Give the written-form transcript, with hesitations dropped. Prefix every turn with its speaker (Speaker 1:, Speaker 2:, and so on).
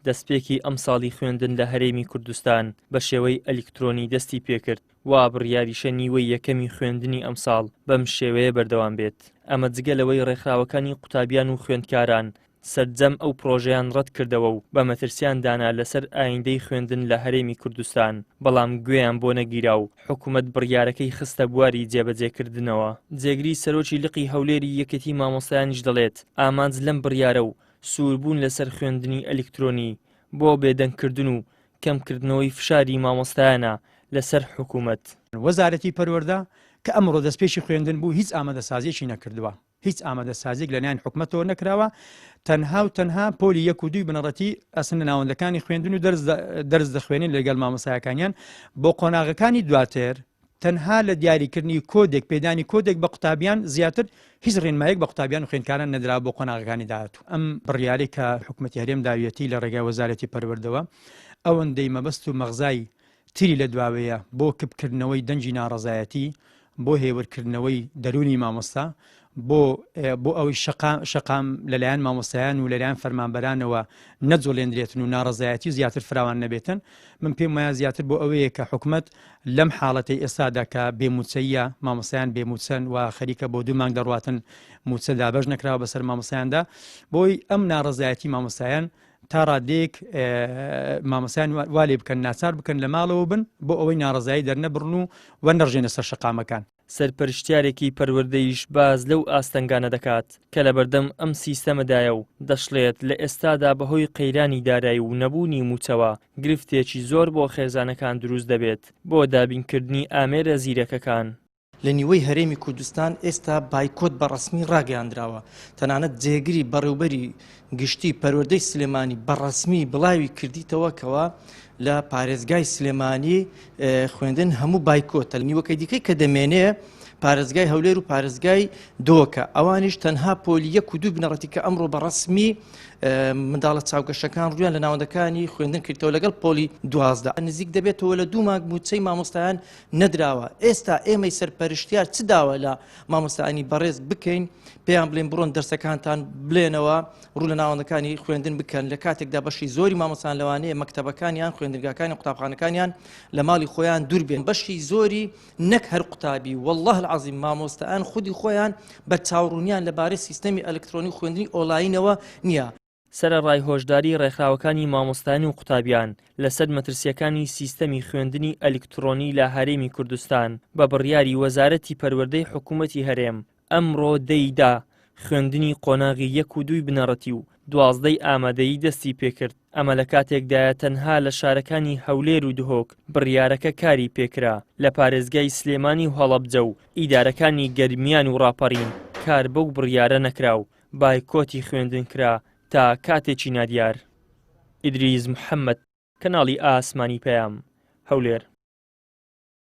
Speaker 1: دەستپێکی ئەمساڵی خوێندن لە هەرێمی کوردستان بە شێوەی ئەلیکترۆنی دەستی پێکرد، وا بڕیاریشە نیوەی یەکەمی خوێندنی ئەمساڵ بەم شێوەیە بەردەوام بێت. ئەمە جگە لەوەی ڕێکخراوەکانی قوتابیان و خوێندکاران سەرجەم ئەو پڕۆژەیان ڕەتکردەوە و بە مەترسیان دانا لەسەر ئایندەی خوێندن لە هەرێمی کوردستان، بەڵام گوێیان بۆ نەگیرا و حکومەت بڕیارەکەی خستە بواری جێبەجێکردنەوە. جێگری سەرۆکی لقی هەولێری یەکێتی مامۆستایانیش دەڵێت، ئامانج لەم بڕیارە و سووربوون لەسەر خوێندنی ئەلیکترۆنی بۆ بێدەنگکردن و کەمکردنەوەی فشاری مامۆستایانە لەسەر حکومەت.
Speaker 2: وەزارەتی پەروەردە کە ئەمڕۆ دەستپێکی خوێندن بوو هیچ ئامادەسازیەکی نەکردووە. هیچ ئامادەسازیەک لەلایەن حکومەتەوە نەکراوە، تەنها و تەنها پۆلی یەک و دووی بنەڕەتی ئەچن لە ناوەندەکانی خوێندن و دەرس دەخوێنن لەگەڵ مامۆستایەکانیان، بۆ قۆناغەکانی دواتر تەنها لە دیاریکردنی کۆدێک، پێدانی کۆدێک بە قوتابیان زیاتر هیچ ڕێنمایەک بە قوتابیان و خوێندکاران نەدراوە بۆ قۆناغەکانی داهاتوو. ئەم بڕیارەی کە حکومەتی هەرێم داویەتی لە ڕێگای وەزارەتی پەروەردەوە ئەوەندەی مەبەست و مەغزای تری لە دواوەیە بۆ کپکردنەوەی دەنگی ناڕەزایەتی، بۆ هێورکردنەوەی دەروونی مامۆستا، بۆ بۆ ئەوەی شەقام شەقام لەلایەن مامۆستایان و لەلایەن فەرمانبەرانەوە نەجوڵێندرێتن و ناڕەزایەتی زیاتر فراوان نەبێتن، من پێم وایە زیاتر بۆ ئەوەیە کە حکومەت لەم حاڵەتەی ئێستادا کە بێ مووچەییە، مامۆستایان بێ مووچەن و خەریکە بۆ دوو مانگ دەڕواتن مووچە دابەش نەکراوە بەسەر مامۆستایاندا، بۆی ئەم ناڕەزایەتی مامۆستایان تا ڕادەیەک مامۆستایان وا لێ بکەن ناچار بکەن لە ماڵەوە بن بۆ ئەوەی ناڕەزایی دەرنەبڕن و وە نەڕژێنە سەر شەقامەکان.
Speaker 1: سەرپەرشتیارێکی پەروەردەیش باس لەو ئاستەنگانە دەکات کە لەبەردەم ئەم سیستەمەدایە و دەشڵێت لە ئێستادا بەهۆی قەیرانی دارایی و نەبوونی مووچەوە گرفتێکی زۆر بۆ خێزانەکان دروست دەبێت بۆ دابینکردنی ئامێرە زیرەکەکان.
Speaker 3: لە نیوەی هەرێمی کوردستان ئێستا بایکۆت بە ڕەسمی ڕاگەیاندراوە، تەنانەت جێگری بەڕێوبەری گشتی پەروەردەی سلێمانی بە ڕەسمی بڵاوی کردیتەوە کەوا لە پارێزگای سلێمانی خوێندن هەموو بایکۆتە. نیوەکەی دیکەی کە دەمێنێ پارێزگای هەولێر و پارێزگای دۆکە، ئەوانیش تەنها پۆلی یەک و دوو بنەڕەتی کە ئەمڕۆ بە ڕەسمی منداڵە چاوگەشەکان ڕویان لە ناوەندەکانی خوێندن کردەوە لەگەڵ پۆلی 12 نزیک دەبێتەوە لە دوو مانگ مووچەی مامۆستایان نەدراوە، ئێستا ئێمەی سەرپەرشتیار چ داوا لە مامۆستایانی بەڕێز بکەین پێیان بڵێن بڕۆن دەرسەکانتان بڵێنەوە ڕوو لە ناوەندەکانی خوێندن بکەن لە کاتێکدا بەشی زۆری مامۆستایان لەوانەیە مەکتەبەکانیان خوێندنگاکانی قوتابخانەکانیان لە ماڵی خۆیان دوور بێن بەشی زۆری نەک هەر قوتابی والله العظیم مامۆستایان خودی خۆیان بە چاوڕوونیان لەبارەی سیستەمی ئەلکترۆنی خوێندنی ئۆلاینەوە نییە.
Speaker 1: سەرەڕای هۆشداری ڕێکخراوەکانی مامۆستایان و قوتابیان لەسەر مەترسییەکانی سیستەمی خوێندنی ئەلیکتڕۆنی لە هەرێمی کوردستان، بە بڕیاری وەزارەتی پەروەردەی حکوومەتی هەرێم، ئەمڕۆ دە ی دا خوێندنی قۆناغی یەک و دووی بنەڕەتی و دوازدەی ئامادەیی دەستی پێکرد، ئەمە لە کاتێکدایە تەنها لە شارەکانی هەولێر و دهۆک بڕیارەکە کاری پێکرا، لە پارێزگای سلێمانی و هەڵەبجە و ئیدارەکانی گەرمیان و ڕاپەڕین کار بەو بڕیارە نەکرا و بایکۆتی خوێندن کرا تا کاتێکی نادیار. ئیدریس محەمەد، کەناڵی ئاسمانی پەیام، هەولێر.